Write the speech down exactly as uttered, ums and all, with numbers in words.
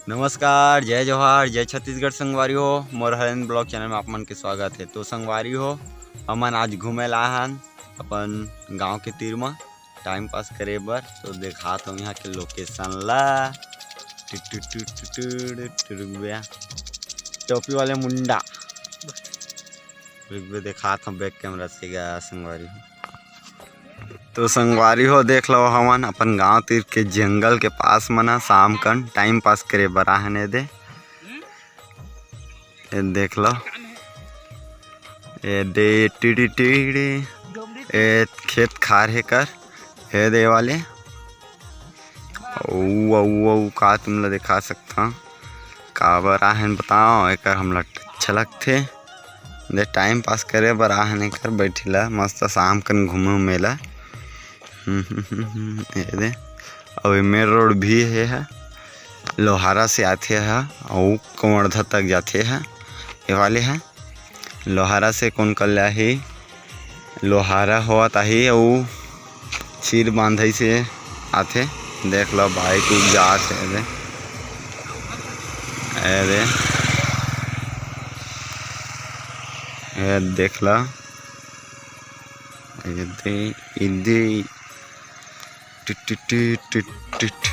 नमस्कार, जय जोहार, जय छत्तीसगढ़ संगवारी हो। मोर हरेंद्र ब्लॉग चैनल में आप मन के स्वागत है। तो संगवारी हो, हमन आज घूमे ला हन अपन गांव के तीर म टाइम पास करे बर। तो देखात हूँ यहाँ के लोकेशन ला। टुटु टुटु टुटु टुटु बे। टोपी वाले मुंडा। रुक बे, देखात हूँ बैक कैमरा से गा संगवारी हो। तो संगवारी हो, देख लो, हमन अपन गांव तीर के जंगल के पास मन ह शाम कन टाइम पास करे बर आहन। ए दे, ये देख लो, ये दे टिड़ी टिड़ी, ये खेत खार हे कर, ये दे वाले। अउ अउ अउ का तुमला देखा सकथव, काबर आहन बताओ, एकर हमला अच्छा लगथे। दे टाइम पास करे बर आहन एकर, बैठे ला मस्त शाम कन घूमे उमे ला। हम्म, हम्म, हम्म, हम्म, ये दे। अउ ये मेन रोड भी हे ह, लोहारा से आथे ह, अउ कवर्धा तक जाथे ह। ये वाले ह लोहारा से कोन कर ले आही, लोहारा होवत आही, अउ चीर बांधई से आथे। देख लो, बाइक उठ जात हे। ये दे, ये दे, ये देख लो। ये दे, ये दे। टुट, टुट, टुट, टुट, टुट।